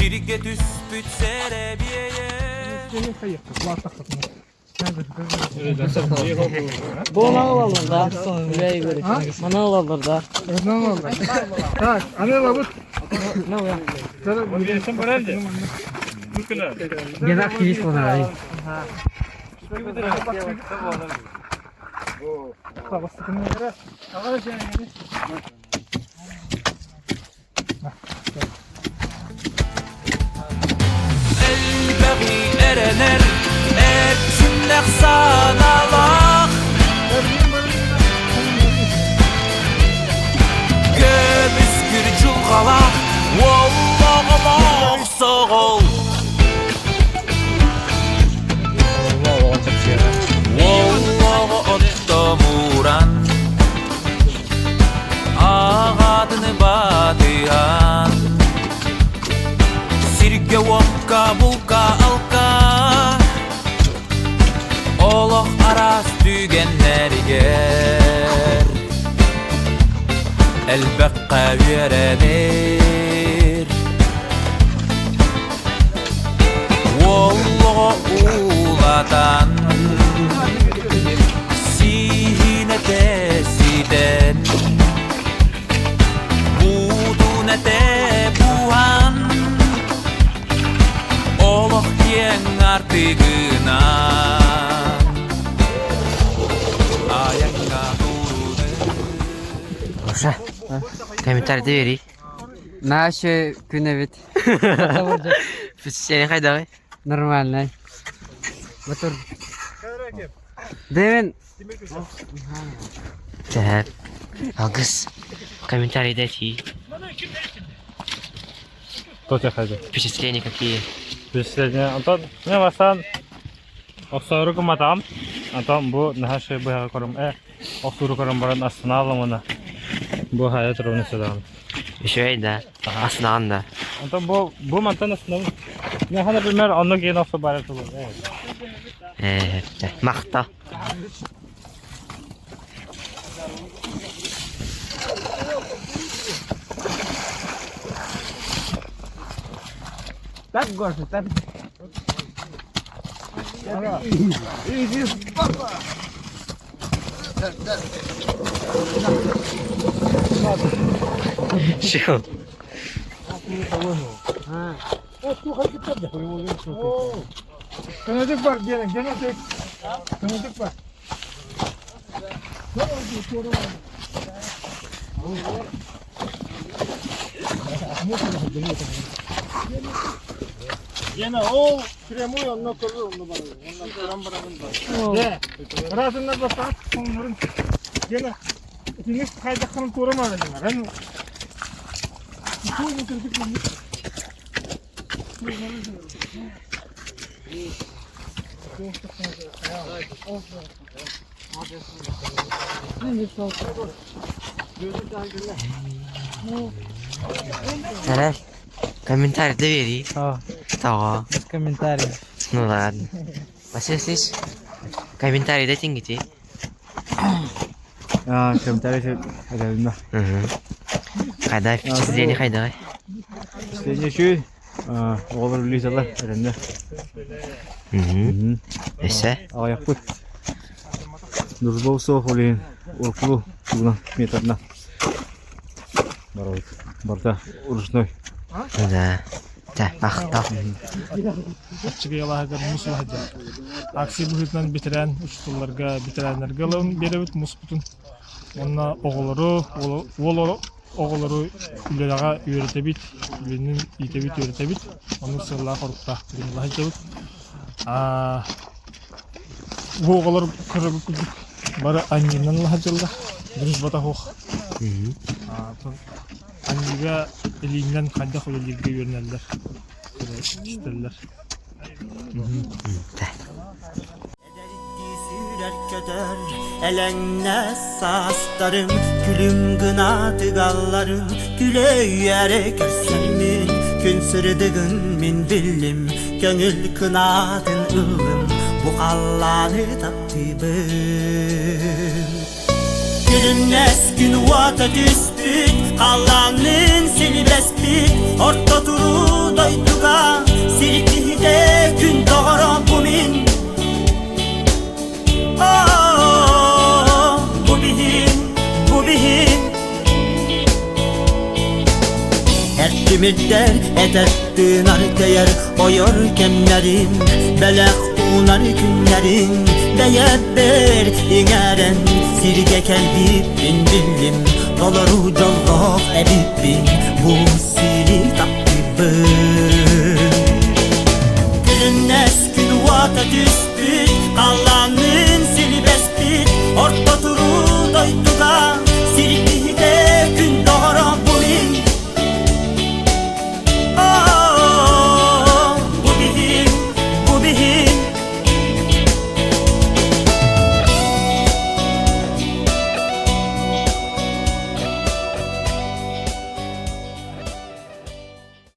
Сиргэ түспүт сэрэбиэйэ Буола ылаллар да. Мана ылаллар да. Так, аны ылабыт. Где активист понравились. Элбэҕи эрэнэр эрчимнэх санаалаах Көмүскүр дьылҕалаах уоллаҕым соҕол Уоллаҕы оттомуран Аҕатыны батыһан Сиргэ-уокка булка-алка Олох араас түгэннэригэр Элбэххэ үөрэнэр Уол оҕо уулатан Сиинэтэ ситэн Буутун этэ буһан Олох киэҥ артыгынан Айаҥҥа турунун Гоша, комментарий бери. Наша күн эбит. Впечатление хайдаҕый? Нормальный. Мотор. Дэвин. Так. Алгыс. Комментарий дайте. Кто тебя ходит? Впечатления какие? Впечатление. Антон, не васан. Охсору кыматам. Антон бу наһаа быһаҕа көрүм. Э, охсуру көрөн баран астынаалым уна. Бу хайа турабын сыдаҕын. Үчүгэй да. Астынаҕын да. Антон бу бу мантан астынабын. Миэхэ, например, онно киин охсу бара тулу. Э, махта. Так, Гоша, так. Чего? Көнөдүк бар диэн, көнөдүк. Көнөдүк бар. Gene ол прямой онно көрөр онно барар. Онно көрөн барабын да. Разынна басат соннорун. Gene итиник хайдаххын турамады гына. Мен Эрэл, комментарий бери. Того. Без комментариев. Ну ладно. Василий Васильевич, комментарий дайте где? А, комментарий это Угу. Хайда, впечатление хайда. Впечатление үчүгэй. Оҕолор үлэлииллэр эрэннэ. Угу. Өссө? Аҕыйахпыт. Дружба суох ол иһин урукку тугунан методынан барабыт. Барыта ручной. Ну да. Так, махтал. Аччыгыйалаһыгар муус ылаһыдьар. Акция быһыытынан бэтэрээн учууталларга, бэтэрээннэргэ ылан биэрэбит муспутун. Уонна оҕолору, уол оҕолору үлэҕэ үөрэтэбит, үлэнэн иитэбит, үөрэтэбит. Оннук сыаллаах-соруктаах бүгүн ыла сылдьабыт. Бу оҕолор көрөргүт курдук бары анньыынан ыла сылдьаллар. Дружбата суох. Анньыыга илиинэн хайдах үлэлииргэ үөрэнэллэр, истэллэр. Эдэрдии сүүрэр-көтөр элэҥнэс саастарым күлүм гына тыгалларын күлэ-үөрэ көрсөммүн күн сырдыгын мин биллим көҥүл кынаатын ыллым бу халлааны таптыыбын Күлүмнэс күн уота түспүт халлаанныын силбэспит орто туруу. дойдуга сир киһитэ күн доҕоро бу мин. Оо, бу биһин, бу биһин. Эртимирдэр этэр тыынар тэйэр ойор кэмнэрин, бэлэх уунар күннэрин бэйэбэр иҥэрэн сиргэ кэлбиппин биллим, толору дьоллоох эбиппин, бу сири таптыыбын.